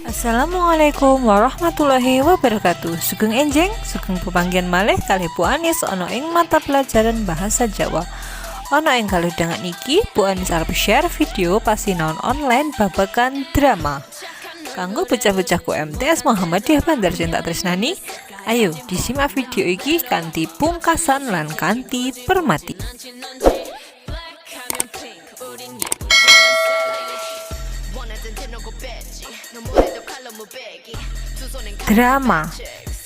Assalamualaikum warahmatullahi wabarakatuh. Sugeng enjing, sugeng pepanggihan malih kalih Bu Anis ana ing mata pelajaran Bahasa Jawa. Ana ing kalodhangan iki, Bu Anis arep share video pasinaon online babagan drama. Kanggo bocah-bocahku MTS Muhammadiyah Bandar sing tak tresnani, ayo disimak video iki kanthi pungkasan lan kanthi permati. 블랙하면 핑크 우린 예쁘지 않은 savage 원할 땐 대놓고 뺐지 너무해도 칼로 무배기 두 손엔 Drama.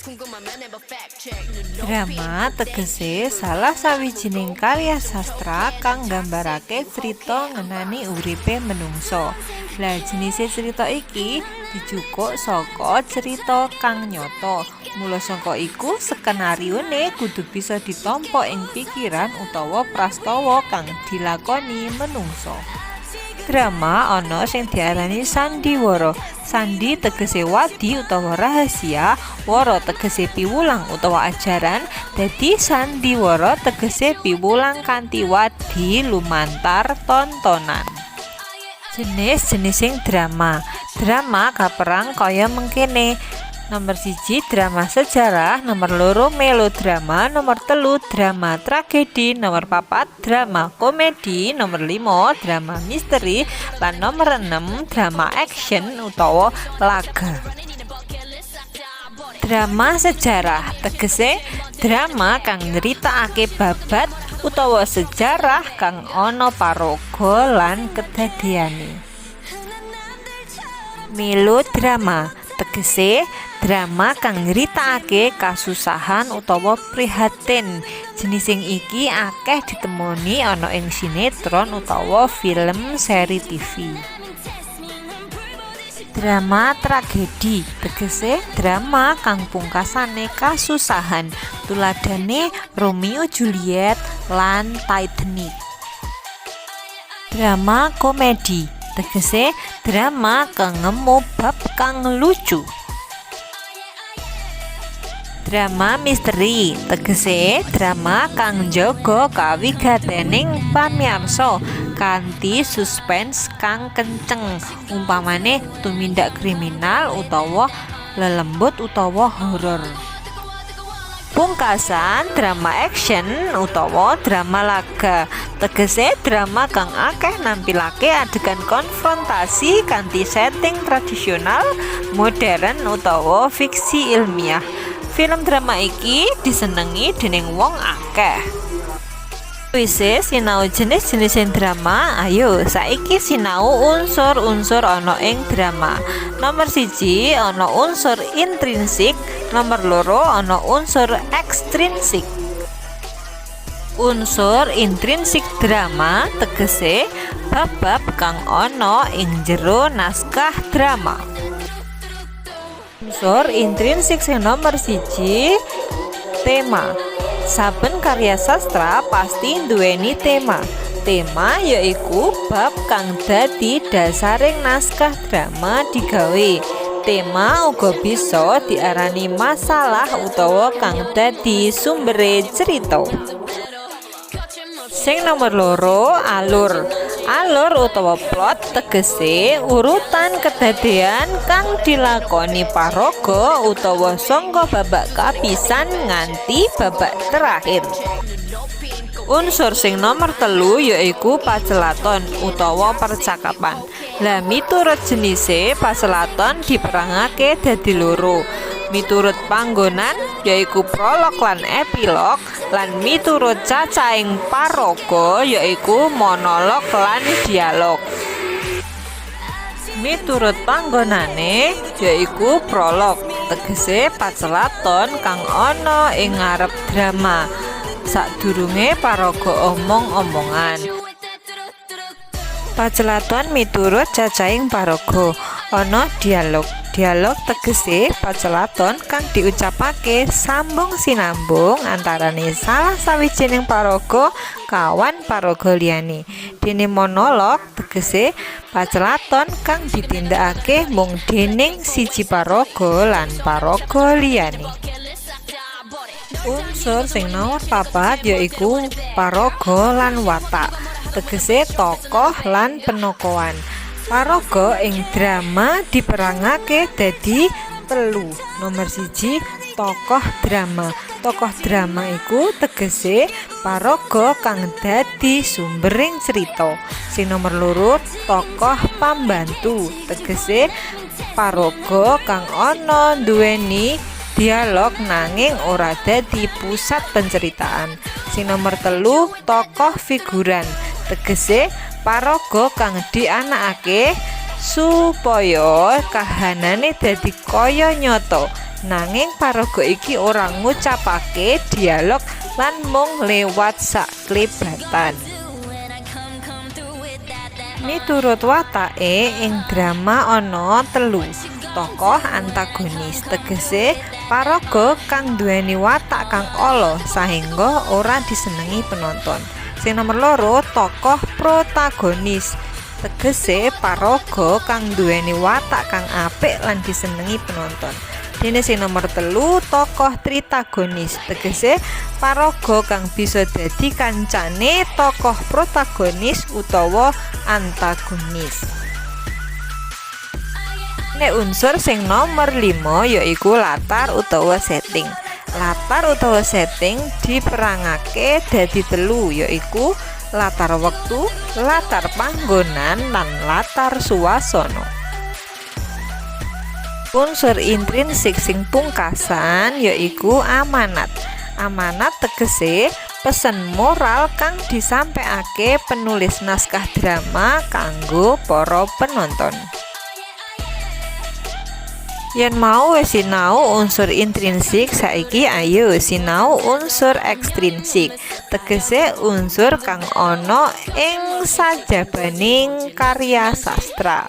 궁금하면 해봐 fact check 눈 Drama tegese salah sawijining karya sastra kang nggambarake crita ngenani uripe menungsa. Lah, jenise crita iki dijukuk saka crita kang nyata. Mula saka iku skenarione kudu bisa ditampa ing pikiran utawa prastawa kang dilakoni menungsa. Drama ana sing diarani sandiwara. Sandi tegese wadi utawa rahasia, wara tegese piwulang utawa ajaran. Dadi sandiwara tegese piwulang kanthi wadi lumantar tontonan. Jenis-jenising drama. Drama kaperang kaya mengkene. Nomor 1 drama sejarah, nomor 2 melodrama, nomor 3 drama tragedi, nomor 4 drama komedi, nomor 5 drama misteri, lan nomor 6 drama action utawa laga. Drama sejarah tegese drama kang nyritakake babad utawa sejarah kang ana paraga lan kedadeane. Melodrama tegese drama kang nyritakake kasusahan utawa prihatin. Jenising iki akeh ditemoni ana ing sinetron utawa film seri TV. Drama tragedi tegese drama kang pungkasane kasusahan, tuladhane Romeo Juliet lan Titanic. Drama komedi tegese drama kang ngemu bab kang lucu. Drama misteri tegese drama kang njaga kawigatening pamiyarsa kanthi suspens kang kenceng, umpamane tumindak kriminal utawa lelembut utawa horor. Pungkasan, drama action utawa drama laga tegese drama kang akeh nampilake adegan konfrontasi kanthi setting tradisional, modern utawa fiksi ilmiah. Film drama iki disenengi dening wong akeh. Wise sinau jenis-jenising drama, ayo saiki sinau unsur-unsur ana ing drama. Nomor 1 ana unsur intrinsik, nomor 2 ana unsur ekstrinsik. Unsur intrinsik drama tegese bab-bab kang ana ing jero naskah drama. Unsur intrinsik sing nomor 1, tema. Saben karya sastra pasti nduweni tema. Tema yaiku bab kang dadi dasaring naskah drama digawe. Tema uga bisa diarani masalah utawa kang dadi sumbere cerita. Sing nomor 2, alur. Alur utawa plot tegese urutan kedadean kang dilakoni paraga utawa sangka babak kapisan nganti babak terakhir. Unsur sing nomor 3 yaiku pacelaton utawa percakapan. Lah, miturut jenise pacelaton diperangake dadi loro. Miturut panggonan yaiku prolog lan epilog, lan miturut cacahing paraga yaiku monolog lan dialog. Miturut panggonane yaiku prolog tegese pacelaton kang ana ing ngarep drama sadurunge paraga omong-omongan. Pacelaton miturut cacahing paraga ana dialog. Dialog tegese pacelaton kang diucapake sambung sinambung antarane salah sawijining paraga kawan paraga liyane. Dene monolog tegese pacelaton kang ditindakake mung dening siji paraga lan paraga liyane. Unsur sing nomor 4 yaiku paraga lan watak, tegese tokoh lan penokohan. Paraga ing drama diperangake dadi telu. Nomor 1, tokoh drama. Tokoh drama iku tegese paraga kang dadi sumbering cerita. Sing nomor 2, tokoh pambantu, tegese paraga kang ana nduweni dialog nanging ora dadi pusat penceritaan. Sing nomor 3, tokoh figuran, tegese paraga kang dianakake supaya kahanane dadi kaya nyata, nanging paraga iki ora ngucapake dialog lan mung lewat saklebatan. Miturut watake ing drama ana telu. Tokoh antagonis, tegese paraga kang nduweni watak kang ala sahingga ora disenengi penonton. Sing nomor 2, tokoh protagonis, tegese paraga kang nduweni watak kang apik lan disenengi penonton. Dene sing nomor 3, tokoh tritagonis, tegese paraga kang bisa dadi kancane tokoh protagonis utawa antagonis. Nek unsur sing nomor 5 yaiku latar utawa setting. Latar utawa setting diperangake dadi telu, yaiku latar wektu, latar panggonan, lan latar suasana. Unsur intrinsik sing pungkasan yaiku amanat. Amanat tegese pesen moral kang disampekake penulis naskah drama kanggo para penonton. Yen mau wis sinau unsur intrinsik, saiki ayo sinau unsur ekstrinsik, tegese unsur kang ana ing sajabaning karya sastra.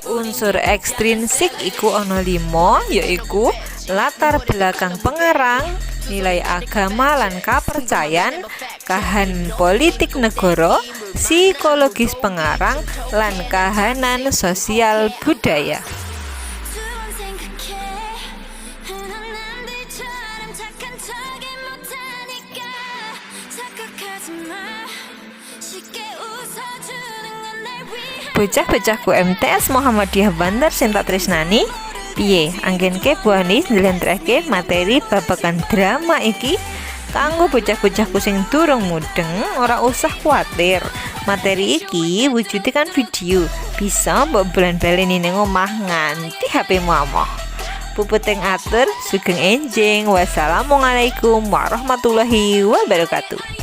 Unsur ekstrinsik iku ana 5, yaiku latar belakang pengarang, nilai agama lan kapercayan, kahanan politik negara, psikologis pengarang, lan kahanan sosial budaya. 두번 생각해. 흔한 남들처럼 착한 척이 못하니까. 착각하지 마. 쉽게 웃어주는 건 날 위한 Bocah-bocahku MTS Muhammadiyah Bantar sing tak tresnani, piye anggenke Bu Ani njlentrehke materi babagan drama iki? Kanggo bocah-bocahku sing durung mudeng, ora usah kuatir. Materi iki wujude kan video, bisa mbok bolan-baleni ning omah nganti HP-mu amoh. Puputing atur, sugeng enjing. Wassalamualaikum warahmatullahi wabarakatuh.